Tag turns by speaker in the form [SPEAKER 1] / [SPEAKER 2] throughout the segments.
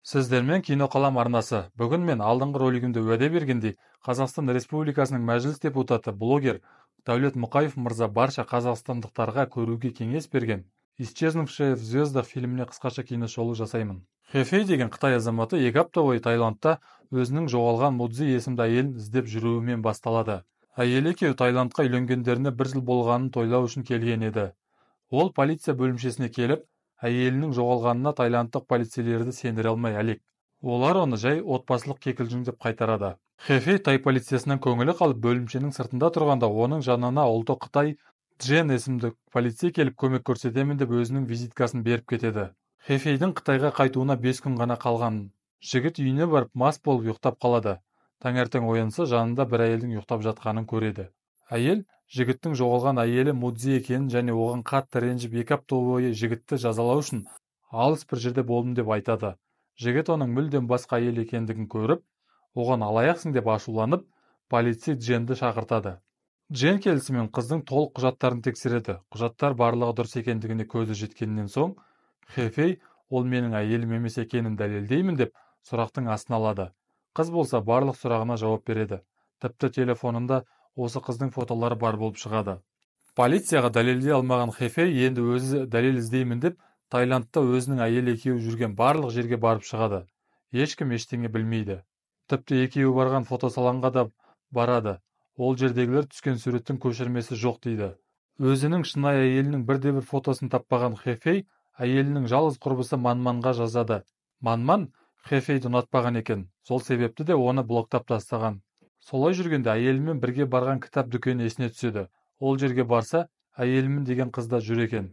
[SPEAKER 1] Сіздермен Киноқалам арнасы. Бүгін мен алдыңғы ролигімде уәде бергендей, Қазақстан Республикасының Мәжіліс депутаты, блогер Дәулет Мұқаев мырза барша қазақстандықтарға көруге кеңес берген «Исчезнувшая в звездах» фильміне қысқаша киношолу жасаймын. Хефей деген қытай азаматы 2 апта бойы Таиландта өзінің жоғалған Мудзи есімді әйелін іздеп жүруімен басталады. Әйелі екеуі Таиландқа үйленгендеріне бір жыл болғанын тойлау үшін келген еді. Ол полиция бөлімшесіне келіп, әйелінің жоғалғанына таиландтық полицейлерді сендіре алмай әлек. Олар оны жай отбасылық кикілжің деп қайтарады. Хефей тай полициясынан көңілі қалып, бөлімшенің сыртында тұрғанда, оның жанына ұлты қытай Джен есімді полицей келіп, көмек көрсетемін деп өзінің визиткасын беріп кетеді. Хефейдің Қытайға қайтуына 5 күн ғана қалған. Жігіт үйіне барып, мас болып ұйықтап қалады. Таңертең оянса, жанында бір әйелдің ұйықтап жатқанын көреді. Әйел жігіттің жоғалған әйелі Мудзи екенін және оған қатты ренжіп, 2 апта бойы жігітті жазалау үшін алыс бір жерде болдым деп айтады. Жігіт оның мүлдем басқа әйел екендігін көріп, оған алаяқсың деп ашуланып, полицей Дженді шақыртады. Джен келісімен қыздың толық құжаттарын тексереді. Құжаттар барлығы дұрыс екендігіне көзі жеткеннен соң, Хефей ол менің әйелім емес екенін дәлелдеймін деп сұрақтың астына алады. Қыз болса барлық сұрағына жауап береді. Тіпті телефонында осы қыздың фотолары бар болып шығады. Полицияға дәлелдей алмаған Хефей енді өзі дәлел іздеймін деп, Таиландта өзінің әйелі екеуі жүрген барлық жерге барып шығады. Ешкім ештеңе білмейді. Тіпті екеуі барған фотосалонға да барады. Ол жердегілер түскен суреттің көшірмесі жоқ дейді. Өзінің шынайы әйелінің бірде бір фотосын таппаған Хефей әйелінің жалғыз құрбысы Манманға жазады. Манман Хефейді ұнатпаған екен, сол себепті де оны блоктап тастаған. Солай жүргенде әйелімен бірге барған кітап дүкені есіне түседі. Ол жерге барса, әйелімін деген қыз да жүр екен.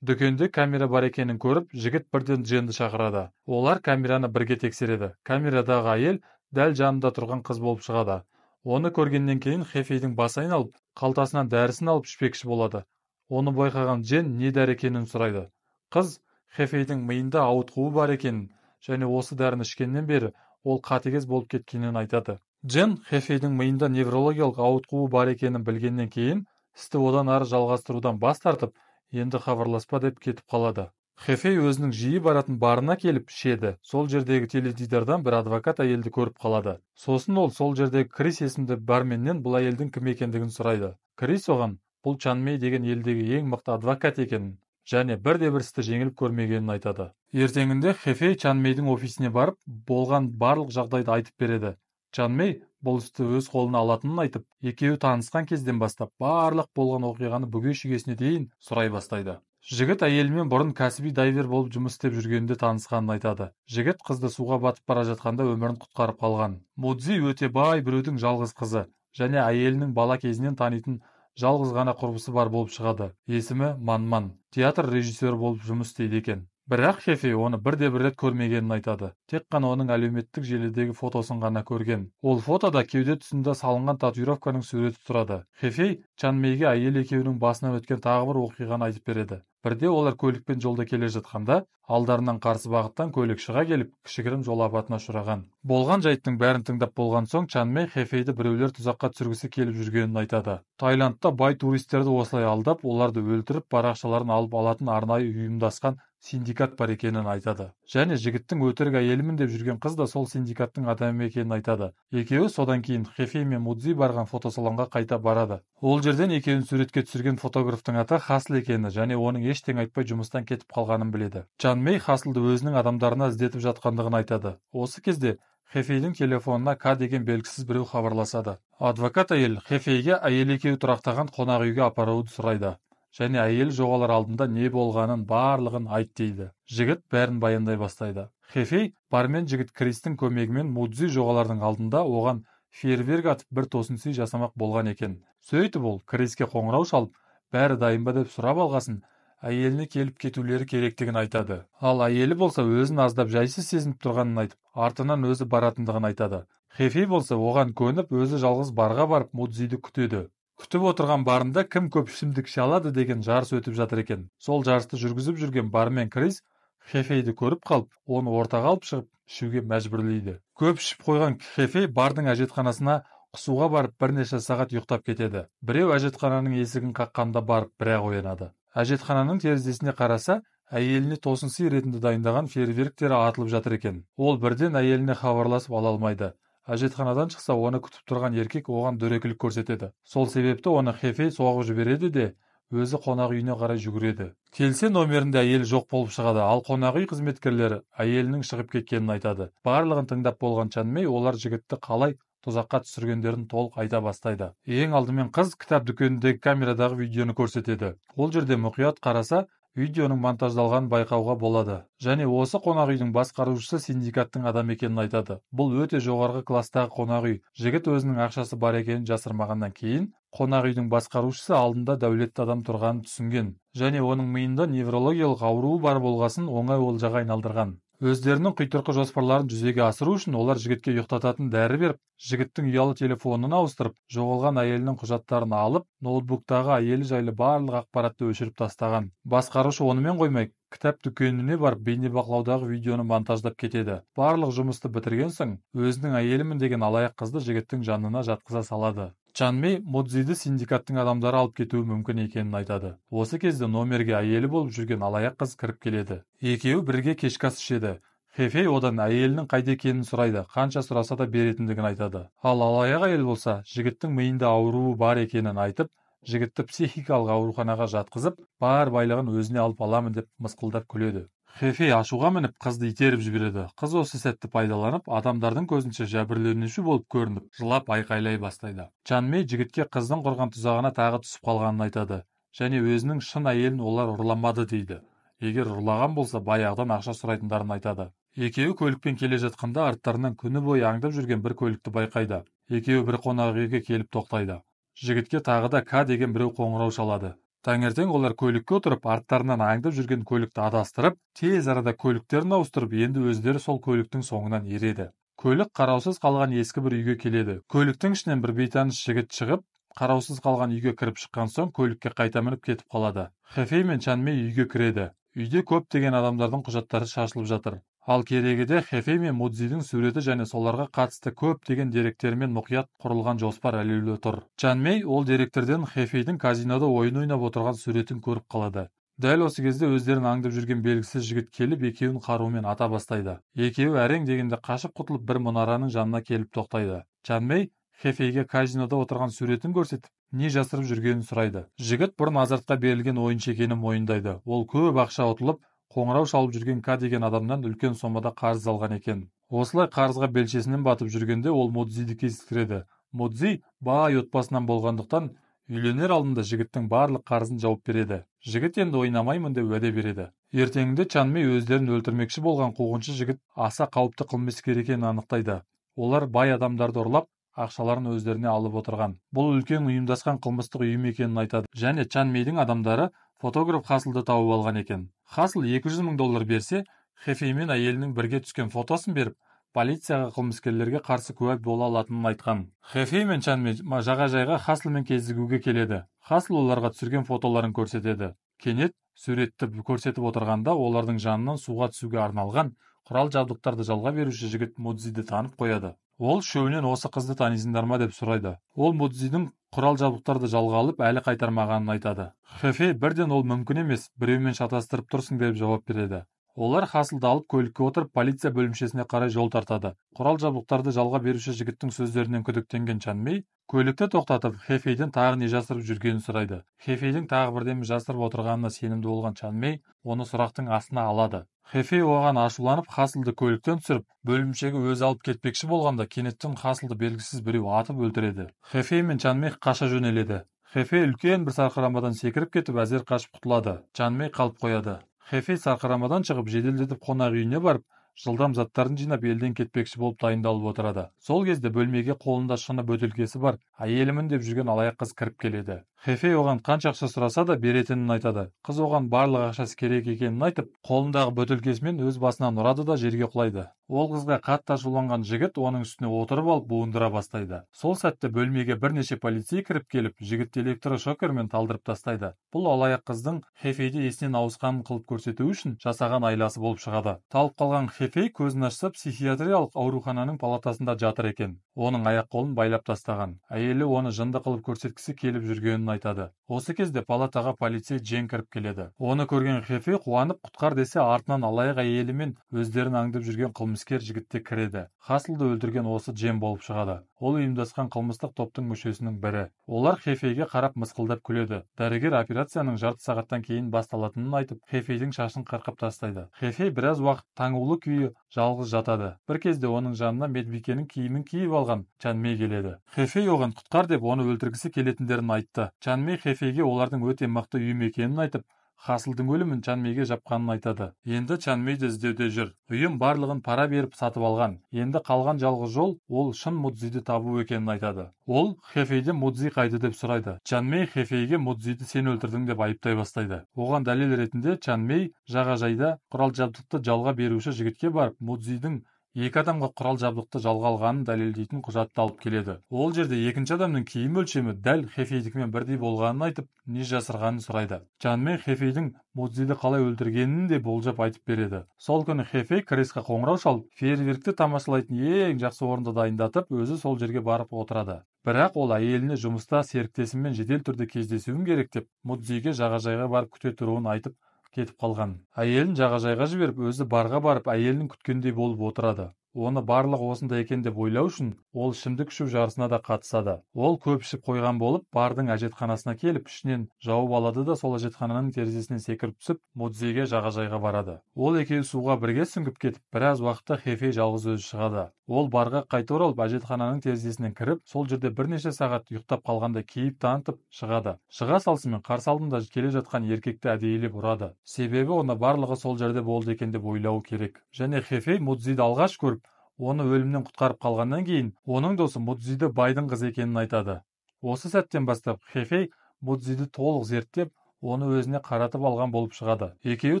[SPEAKER 1] Дүкенде камера бар екенін көріп, жігіт бірден Дженді шақырады. Олар камераны бірге тексереді. Камерадағы әйел дәл жанында тұрған қыз болып шығады. Оны көргеннен кейін Хефейдің басы айналып, қалтасынан дәрісін алып ішпекші болады. Оны байқаған Джен не дәрі екенін сұрайды. Қыз Хефейдің миында ауытқуы бар екенін және осы дәріні ішкеннен бері ол қатыгез болып кеткенін айтады. Джен Хефейдің миында неврологиялық ауытқуы бар екенін білгеннен кейін, істі одан ары жалғастырудан бас тартып, енді хабарласпа деп кетіп қалады. Хефей өзінің жиі баратын барына келіп ішеді. Сол жердегі теледидардан бір адвокат әйелді көріп қалады. Сосын ол сол жердегі Крис есімді барменнен бұл әйелдің кім екендігін сұрайды. Крис оған бұл Чанмей деген елдегі ең мықты адвокат екенін және бірде бір істі жеңіліп көрмегенін айтады. Ертеңінде Хефей Чанмейдің офисіне барып, болған барлық жағдайды айтып береді. Чанмей бұл істі өз қолына алатынын айтып, екеуі танысқан кезден бастап барлық болған оқиғаны бүге шігесіне дейін сұрай бастайды. Жігіт әйелімен бұрын кәсіби дайвер болып жұмыс істеп жүргенінде танысқанын айтады. Жігіт қызды суға батып бара жатқанда өмірін құтқарып қалған. Мудзи өте бай біреудің жалғыз қызы және әйелінің бала кезінен танитын жалғыз ғана құрбысы бар болып шығады. Есімі Манман, театр режиссері болып жұмыс істейді екен. Бірақ Хефей оны бірде бір рет көрмегенін айтады. Тек қана оның әлеуметтік желідегі фотосын ғана көрген. Ол фотода кеуде тұсында салынған татуировканың суреті тұрады. Хефей Чанмейге әйел екеуінің басынан өткен тағы бір оқиғаны айтып береді. Бірде олар көлікпен жолда келе жатқанда, алдарынан қарсы бағыттан көлік шыға келіп, кішігірім жол апатына ұшыраған. Болған жайттың бәрін тыңдап болған соң, Чанмей Хефейді біреулер тұзаққа түсіргісі келіп жүргенін айтады. Таиландта бай туристерді осылай алдап, оларды өлтіріп, бар ақшаларын алып алатын арнайы ұйымдасқан синдикат бар екенін айтады. Және жігіттің өтірік әйелімін деп жүрген қыз да сол синдикаттың адамы екенін айтады. Екеуі содан кейін Хефей мен Мудзи барған фотосалонға қайта барады. Ол жерден екеуін суретке түсірген фотографтың аты Хасл екені және оның ештеңе айтпай жұмыстан кетіп қалғанын біледі. Чанмей Хаслды өзінің адамдарына іздетіп жатқандығын айтады. Осы кезде Хефейдің телефонына К деген белгісіз біреу хабарласады. Адвокат әйел Хефейге әйел екеуі тұрақтаған қонақ үйге апаруды сұрайды және әйел жоғалар алдында не болғанын барлығын айт дейді. Жігіт бәрін баяндай бастайды. Хефей бармен жігіт Кристің көмегімен Мудзи жоғалардың алдында оған фейерверк атып, бір тосын сый жасамақ болған екен. Сөйтіп ол Криске қоңырау шалып, бәрі дайын ба деп сұрап алғасын, әйеліне келіп кетулері керектігін айтады. Ал әйелі болса өзін аздап жайсыз сезініп тұрғанын айтып, артынан өзі баратындығын айтады. Хефей болса оған көніп, өзі жалғыз барға барып, Мудзиді күтеді. Күтіп отырған барында кім көп ішімдік іше алады деген жарыс өтіп жатыр екен. Сол жарысты жүргізіп жүрген бармен Крис Хефейді көріп қалып, оны ортаға алып шығып, ішуге мәжбүрлейді. Көп ішіп қойған Хефей бардың әжетханасына құсуға барып, бірнеше сағат ұйықтап кетеді. Біреу әжетхананың есігін қаққанда барып бір-ақ оянады. Әжетхананың терезесіне қараса, Әйеліне тосын сый ретінде дайындаған фейерверктері атылып жатыр екен. Ол бірден әйеліне хабарласып ала алмайды. Әжетханадан шықса, оны күтіп тұрған еркек оған дөрекілік көрсетеді. Сол себепті оны Хефей соғып жібереді де, өзі қонақ үйіне қарай жүгіреді. Келсе, номерінде әйелі жоқ болып шығады, ал қонақ үй қызметкерлері әйелінің шығып кеткенін айтады. Барлығын тыңдап болған Чанмей олар жігітті қалай тұзаққа түсіргендерін толық айта бастайды. Ең алдымен қыз кітап дүкеніндегі камерадағы видеоны көрсетеді. Ол жерде мұқият қараса, видеоның монтаждалғанын байқауға болады. Және осы қонақ үйдің басқарушысы синдикаттың адам екенін айтады. Бұл өте жоғарғы класстағы қонақ үй. Жігіт өзінің ақшасы бар екенін жасырмағаннан кейін, қонақ үйдің басқарушысы алдында дәулетті адам тұрғанын түсінген. Және оның миында неврологиялық ауруы бар болғасын оңай олжаға айналдырған. Өздерінің құйтырқы жоспарларын жүзеге асыру үшін олар жігітке ұйықтататын дәрі беріп, жігіттің ұялы телефонын ауыстырып, жоғалған әйелінің құжаттарын алып, ноутбуктағы әйелі жайлы барлық ақпаратты өшіріп тастаған. Басқарушы онымен қоймай, кітап дүкеніне барып бейнебақылаудағы видеоны монтаждап кетеді. Барлық жұмысты бітірген соң, өзінің әйелімін деген алаяқ қызды жігіттің жанына жатқыза салады. Чанмей Модзиді синдикаттың адамдары алып кетуі мүмкін екенін айтады. Осы кезде номерге әйелі болып жүрген алаяқ қыз кіріп келеді. Екеуі бірге кешкі ас ішеді. Хефей одан әйелінің қайда екенін сұрайды, қанша сұраса да беретіндігін айтады. Ал алаяқ әйел болса, жігіттің миында ауруы бар екенін айтып, жігітті психикалық ауруханаға жатқызып, бар байлығын өзіне алып аламын деп мысқылдап күледі. Хефей ашуға мініп, қызды итеріп жібереді. Қыз осы сәтті пайдаланып, адамдардың көзінше жәбірленуші болып көрініп, жылап айқайлай бастайды. Чанмей жігітке қыздың құрған тұзағына тағы түсіп қалғанын айтады. Және өзінің шын әйелін олар ұрламады дейді. Егер ұрлаған болса, баяғыдан ақша сұрайтындарын айтады. Екеуі көлікпен келе жатқанда арттарынан күні бойы аңдып жүрген бір көлікті байқайды. Екеуі бір қонақ үйге келіп тоқтайды. Жігітке тағы да К деген біреу қоңырау шалады. Таңертең олар көлікке отырып, арттарынан аңдып жүрген көлікті адастырып, тез арада көліктерін ауыстырып, енді өздері сол көліктің соңынан ереді. Көлік қараусыз қалған ескі бір үйге келеді. Көліктің ішінен бір бейтаныс жігіт шығып, қараусыз қалған үйге кіріп шыққан соң көлікке қайта мініп кетіп қалады. Хефей мен Чанмей үйге кіреді. Үйде көптеген адамдардың құжаттары шашылып жатыр. Ал керегіде Хефей мен Мудзидің суреті және соларға қатысты көптеген деректермен мұқият құрылған жоспар ілулі тұр. Чанмей ол деректерден Хефейдің казинода ойын ойнап отырған суретін көріп қалады. Дәл осы кезде өздерін аңдып жүрген белгісіз жігіт келіп, екеуін қарумен ата бастайды. Екеуі әрең дегенде қашып құтылып бір мұнараның жанына келіп тоқтайды. Чанмей Хефейге казинода отырған суретін көрсетіп, не жасырып жүргенін сұрайды. Жігіт бұрын азартқа берілген ойыншы екенін мойындайды. Ол көп ақша ұтылып, қоңырау шалып жүрген К деген адамнан үлкен сомада қарыз алған екен. Осылай қарызға белшесінен батып жүргенде ол Модзиді кезіктіреді. Модзи бай отбасынан болғандықтан үйленер алдында жігіттің барлық қарызын жауып береді. Жігіт енді ойнамаймын деп уәде береді. Ертеңінде Чанмей өздерін өлтірмекші болған қуғыншы жігіт аса қауіпті қылмыскер екенін анықтайды. Олар бай адамдарды ұрлап, ақшаларын өздеріне алып отырған. Бұл үлкен ұйымдасқан қылмыстық ұйым екенін айтады. Және Чанмейдің адамдары фотограф Хасылды тауып алған екен. Хасыл 200 000 доллар берсе, Хефей мен әйелінің бірге түскен фотосын беріп, полицияға қылмыскерлерге қарсы куә бола алатынын айтқан. Хефей мен Чанмей жағажайға Хасылмен кезігуге келеді. Хасыл оларға түсірген фотоларын көрсетеді. Кенет суретті көрсетіп отырғанда олардың жанынан суға түсуге арналған құрал жабдықтарды жалға беруші жігіт Мудзиді танып қояды. Ол үшеуінен осы қызды танисыңдар ма деп сұрайды. Ол Мудзидің құрал жабдықтарды жалға алып әлі қайтармағанын айтады. Хефей бірден ол мүмкін емес, біреумен шатастырып тұрсың деп жауап береді. Олар Хасылды алып көлікке отырып полиция бөлімшесіне қарай жол тартады. Құрал жабдықтарды жалға беруші жігіттің сөздерінен күдіктенген Чанмей көлікті тоқтатып, Хефейден тағы не жасырып жүргенін сұрайды. Хефейдің тағы бірдеме жасырып отырғанына сенімді болған Чанмей оны сұрақтың астына алады. Хефей оған ашуланып, Хасылды көліктен түсіріп, бөлімшеге өзі алып кетпекші болғанда кенеттен Хасылды белгісіз біреу атып өлтіреді. Хефей мен Чанмей қаша жөнеледі. Хефей үлкен бір сарқырамадан секіріп кетіп, әзер қашып құтылады. Чанмей қалып қояды. Хефей сарқырамадан шығып, жеделдетіп қонақ үйіне барып, жылдам заттарын жинап елден кетпекші болып дайындалып отырады. Сол кезде бөлмеге қолында шыны бөтелкесі бар, әйелімін деп жүрген алаяқ қыз кіріп келеді. Хефей оған қанша ақша сұраса да беретінін айтады. Қыз оған барлық ақшасы керек екенін айтып, қолындағы бөтелкесімен өз басынан ұрады да жерге құлайды. Ол қызға қатты ашуланған жігіт оның үстіне отырып алып буындыра бастайды. Сол сәтте бөлмеге бірнеше полицей кіріп келіп, жігітті электрошокермен талдырып тастайды. Бұл алаяқ қыздың Хефейді есінен ауысқанын қылып көрсету үшін жасаған айласы болып шығады. Талып қалған Хефей көзін ашса, психиатриялық аурухананың палатасында жатыр екен. Оның аяқ қолын байлап тастаған. Әйелі оны жынды қылып көрсеткісі келіп жүргенін кететіндерін айтады. Осы кезде палатаға полицей Джен кіріп келеді. Оны көрген Хефей қуанып құтқар десе, артынан алаяқ әйелі мен өздерін аңдып жүрген қылмыскер жігіт те кіреді. Хаслды өлтірген осы Джен болып шығады. Ол ұйымдасқан қылмыстық топтың мүшесінің бірі. Олар Хефейге қарап мысқылдап күледі. Дәрігер операцияның жарты сағаттан кейін басталатынын айтып, Хефейдің шашын қырқып тастайды. Хефей біраз уақыт таңулы күйі жалғыз жатады. Бір кезде оның жанына медбикенің киімін киіп алған Чанмей келеді. Хефей оған құтқар деп оны өлтіргісі келетіндерін айтты. Чанмей Хефейге олардың өте мықты ұйым екенін айтып, Хаслдың өлімін Чанмейге жапқанын айтады. Енді Чанмейді іздеуде жүр. Ұйым барлығын пара беріп сатып алған. Енді қалған жалғыз жол ол шын Мудзиді табу екенін айтады. Ол Хефейден Мудзи қайда деп сұрайды. Чанмей Хефейге Мудзиді сен өлтірдің деп айыптай бастайды. Оған дәлел ретінде Чанмей жағажайда құрал-жабдықты жалға беруші жігітке барып, Мудзидің екі адамға құрал-жабдықты жалға алғанын дәлелдейтін құжатты алып келеді. Ол жерде екінші адамның киім өлшемі дәл Хефейдікімен бірдей болғанын айтып, не жасырғанын сұрайды. Чанмей Хефейдің Мудзиді қалай өлтіргенін де болжап айтып береді. Сол күні Хефей Крисқа қоңырау шалып, фейерверкті тамашалайтын ең жақсы орынды дайындатып, өзі сол жерге барып отырады. Бірақ ол әйеліне жұмыста серіктесімен жедел түрде кездесуім керек деп, Мудзиге жағажайға барып күте тұруын айтып кетіп қалған. Әйелін жағажайға жіберіп, өзі барға барып, әйелінің күткендей болып отырады. Оны барлығы осында екен деп ойлау үшін ол ішімдік ішу жарысына да қатысады. Ол көп ішіп қойған болып, бардың әжетханасына келіп, ішінен жауып алады да сол әжетхананың терезесінен секіріп түсіп, Мудзиге жағажайға барады. Ол екеуі суға бірге сүңгіп кетіп, біраз уақытта Хефей жалғыз өзі шығады. Ол барға қайта оралып, әжетхананың терезесінен кіріп, сол жерде бірнеше сағат ұйықтап қалғандай кейіп танытып шығады. Шыға салысымен қарсы алдында келе жатқан еркекті әдейілеп ұрады. Себебі оны барлығы сол жерде болды екен деп ойлауы керек. Және Хефей Мудзиді алғаш көріп, оны өлімнен құтқарып қалғаннан кейін, оның досы Мудзиді байдың қызы екенін айтады. Осы сәттен бастап Хефей Мудзиді толық зерттеп, оны өзіне қаратып алған болып шығады. Екеуі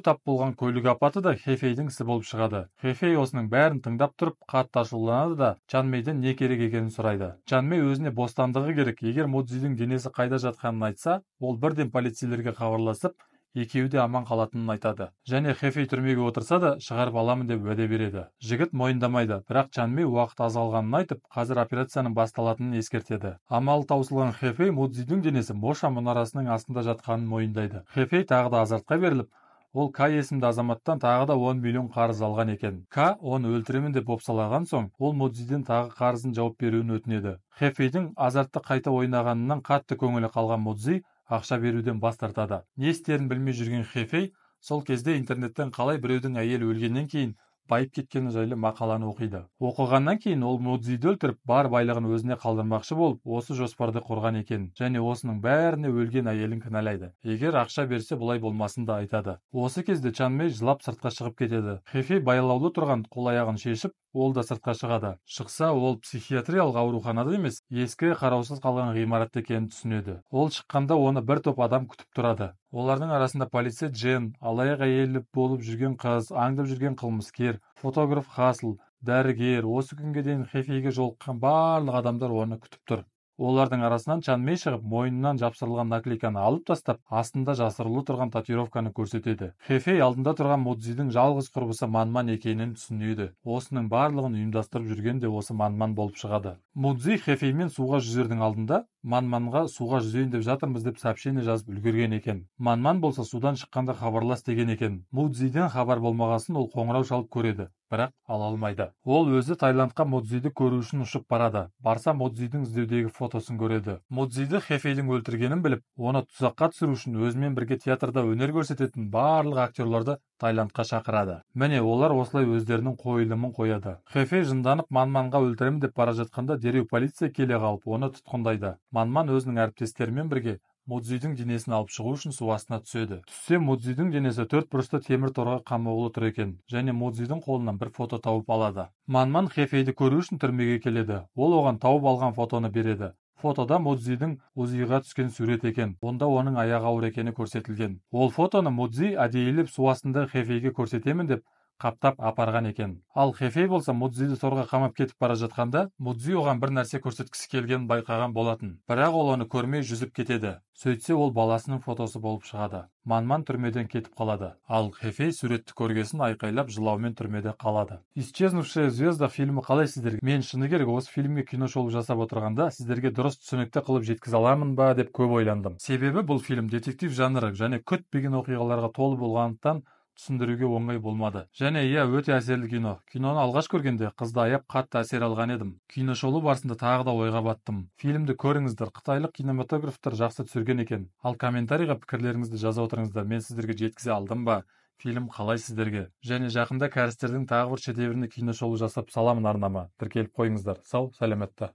[SPEAKER 1] тап болған көлік апаты да Хефейдің ісі болып шығады. Хефей осының бәрін тыңдап тұрып, қатты ашуланады да Чанмейден не керек екенін сұрайды. Чанмей өзіне бостандығы керек, егер Мудзидің денесі қайда жатқанын айтса, ол бірден полицейлерге хабарласып, екеуі де аман қалатынын айтады. Және Хефей түрмеге отырса да шығарып аламын деп уәде береді. Жігіт мойындамайды, бірақ Чанмей уақыт аз қалғанын айтып, қазір операцияның басталатынын ескертеді. Амалы таусылған Хефей Мудзидің денесі Моша мұнарасының астында жатқанын мойындайды. Хефей тағы да азартқа беріліп, ол К есімді азаматтан тағы да 10 миллион қарыз алған екен. К оны өлтіремін деп бопсалаған соң, ол Мудзиден тағы қарызын жауап беруін өтінеді. Хефейдің азартты қайта ойнағанынан қатты көңілі қалған Мудзи ақша беруден бас тартады. Не істерін білмей жүрген Хефей сол кезде интернеттен қалай біреудің әйелі өлгеннен кейін байып кеткені жайлы мақаланы оқиды. Оқығаннан кейін ол Мудзиді өлтіріп, бар байлығын өзіне қалдырмақшы болып, осы жоспарды құрған екен. Және осының бәріне өлген әйелін кінәлайды. Егер ақша берсе, бұлай болмасын да айтады. Осы кезде Чанмей жылап сыртқа шығып кетеді. Хефей байлаулы тұрған қол аяғын шешіп, ол да сыртқа шығады. Шықса, ол психиатриялық ауруханада емес, ескі қараусыз қалған ғимаратта екенін түсінеді. Ол шыққанда оны бір топ адам күтіп тұрады. Олардың арасында полицей Джен, алаяқ әйелі болып жүрген қыз, аңдып жүрген қылмыскер, фотограф Хасл, дәрігер, осы күнге дейін Хефейге жолыққан барлық адамдар оны күтіп тұр. Олардың арасынан Чанмей шығып, мойнынан жапсырылған наклейканы алып тастап, астында жасырулы тұрған татуировканы көрсетеді. Хефей алдында тұрған Мудзидің жалғыз құрбысы Манман екенін түсінеді. Осының барлығын ұйымдастырып жүрген де осы Манман болып шығады. Мудзи Хефеймен суға жүзердің алдында Манманға суға жүзейін деп жатырмыз деп сообщение жазып үлгерген екен. Манман болса судан шыққанда хабарлас деген екен. Мудзиден хабар болмағасын ол қоңырау шалып көреді, бірақ ала алмайды. Ол өзі Таиландқа Мудзиді көру үшін ұшып барады. Барса Мудзидің іздеудегі фотосын көреді. Мудзиді Хефейдің өлтіргенін біліп, оны тұзаққа түсіру үшін өзімен бірге театрда өнер көрсететін барлық актерларды Таиландқа шақырады. Міне олар осылай өздерінің қойылымын қояды. Хефей жынданып Манманға өлтіремін деп бара жатқанда дереу полиция келе қалып, оны тұтқындайды. Манман өзінің әріптестерімен бірге Мудзидің денесін алып шығу үшін су астына түседі. Түссе Мудзидің денесі төрт бұрышты темір торға қамаулы тұр екен және Мудзидің қолынан бір фото тауып алады. Манман Хефейді көру үшін түрмеге келеді. Ол оған тауып алған фотоны береді. Фотода Мудзидің УЗИ-ға түскен сурет екен. Онда оның аяғы ауыр екені көрсетілген. Ол фотоны Мудзи әдейілеп су астында Хефейге көрсетемін деп Қаптап апарған екен. Ал Хефей болса, Мудзиді торға қамап кетіп бара жатқанда, Мудзи оған бір нәрсе көрсеткісі келгенін байқаған болатын. Бірақ ол оны көрмей жүзіп кетеді. Сөйтсе, ол баласының фотосы болып шығады. Манман түрмеден кетіп қалады. Ал Хефей суретті көргесін айқайлап жылаумен түрмеде қалады. «Исчезнувшая звезда» фильмі қалай сіздерге? Мен, шыны керек, осы фильмге кино шолу жасап отырғанда, сіздерге дұрыс, түсінікті қылып жеткізе аламын ба деп көп ойландым. Себебі бұл фильм детектив жанры және күтпеген оқиғаларға толы болғандықтан, түсіндіруге оңай болмады. Және иә, өте әсерлі кино. Киноны алғаш көргенде қызды аяп, қатты әсер алған едім. Киношолу барысында тағы да ойға баттым. Фильмді көріңіздер, қытайлық кинематографтар жақсы түсірген екен. Ал комментарийға пікірлеріңізді жаза отырыңыздар. Мен сіздерге жеткізе алдым ба? Фильм қалай сіздерге? Және жақында кәрістердің тағы бір шедевріне киношолу жасап саламын арнама. Тіркеліп қойыңыздар. Сау, сәлеметті.